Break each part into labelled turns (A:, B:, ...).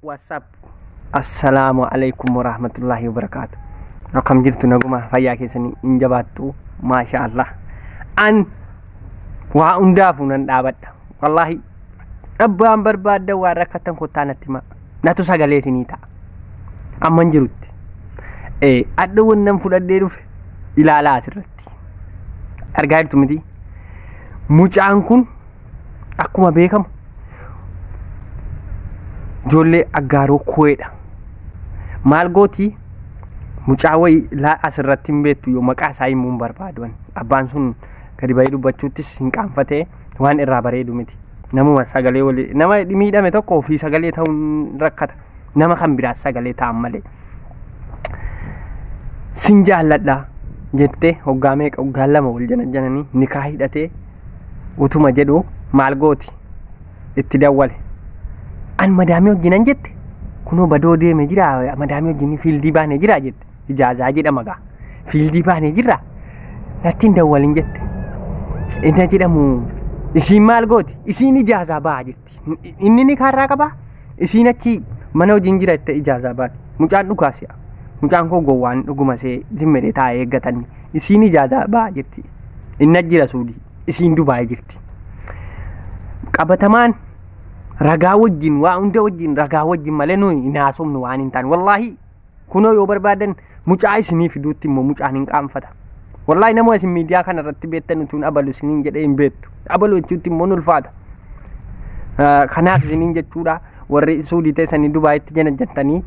A: What's up? Assalaamu alaikum warahmatullahi wabarakaatu. Akkam jirtu, naguma fayyaa keessanii hin jabaattu? Maasha Allah. An waa hundaafuu nan dhaabadha. Wallaahi abbaan barbaadda waan rakkatan kottaa natti himaa. Natu sagalee isinii ta'a. Amman jirutti. Adda wannan fudhadhee dhufe ilaalaa asirratti. Argaa jirtu miti. Mucaan kun akkuma beekamu ijoollee aggaaroo kuweedha. Maal gootii mucaa wayii laa asirratti hin beektu yoo maqaa isaa himuu hin barbaadu. Abbaan sun gadi bahee dubbachuuttis hin qaanfatee waan irraa bareedu miti. Namuma sagalee walii nama miidhame tokko ofii sagalee ta'uun rakkata. Nama kan biraas sagalee ta'an malee. Sin jaalladha jettee hoggaa meeqa, hoggaa 2 wal jana jananii nikaa hidhatee utuma jedhu maal gooti, itti dawwale. An madaamii wajjinan jette, kunoo badoo deeme jira, madaamii wajjin fiildii baanee jira jette. Ijaazaa jedhama gaa. Fiildii baanee jirra. Natti hin dawwalin jette. Inni jedhamu isiin maal gooti? Isiin ijaazaa ba'aa jirti. Inni ni kaarraa qabaa? Isiin achi mana hojiin jira jettee ijaazaa baati. Mucaan dhugaa si'a. Mucaan koo gowwaan dhuguma see zimmedee taa'ee eeggatanni. Isiin ijaazaa ba'aa jirti. Inni jira Suudii. Isiin Dubaayii jirti. Qabatamaan ragaa wajjin, waa hunda wajjin, ragaa wajjin malee nuyi hin haasofnu waan hin taane. Wallaahi kunoo yoo barbaadan mucaa isinii fiduutti immoo mucaan hin qaanfata. Wallaahi nama isin miidiyaa kana irratti beektan utuun abalu isiniin jedhee hin beektu. Abalu jechuutti immoo ulfaata. Kanaaf isiniin jechuudha, warri Suudii teessanii Dubaayitti jana jettanii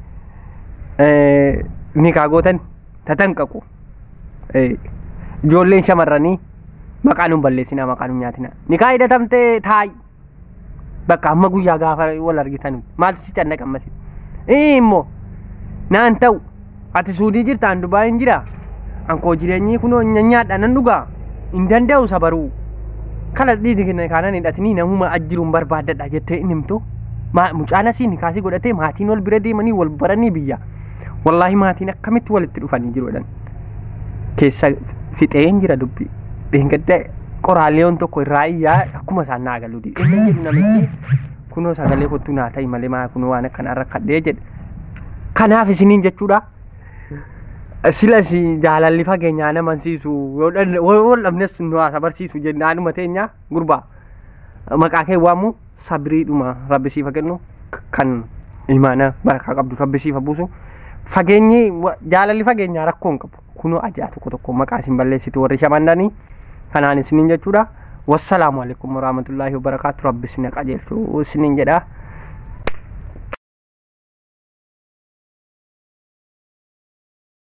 A: nikaa gootan tatanqaqu. Ijoolleen shamarranii maqaa nun balleessinaa, maqaa nun nyaatinaa. Nikaa hidhatamtee taa'i. Bakka amma guyyaa gaafa wal argitan maaltu si cannaqa ammasi? Immoo naan ta'u, ati Suudii jirta, an Dubaayin jira. An koo jireenyi kunoo nyaadha nan dhugaa. Hin danda'u sabaruu. Kala dhiiti kanan hidhatanii namuma ajjiruun barbaaddadha jettee hin himtu. Mucaan asii nikaasii godhatee maatiin wal bira deemanii wal baranii biyya. Wallaahi maatiin akkamitti walitti dhufanii jiru jedhan. Keessa fixeen jira dubbii. Dheengadda qoraaleeyoon tokko irraa iyyaa akkuma isaan naa galuu dide. Inni jedhu namichi kunoo sagalee kottuu naa ta'i malee maa kunoo waan akkanaa rakkadhee jedhe. Kanaaf isiniin jechuudha. Sila si jaalalli fageenyaa nama amansiisu, yoo wal dhabnes nu haa barsiisu jennaanuma teenya gurbaa. Maqaa kee waamu sabriidhuma rabbi siif haa kennu, kan imaana barakaa qabdu rabbi siif haa buusu. Fageenyi jaalalli fageenyaa rakkoo hin qabu. Kunoo ajaa tokko tokko maqaa isin balleessitu warri shamarranii. Kanaan isiniin jechuudha. Wassalaamu alaikum warahmatullaahi wabarakaatu. Rabbi isin haa qajeelchu isiniin jedha.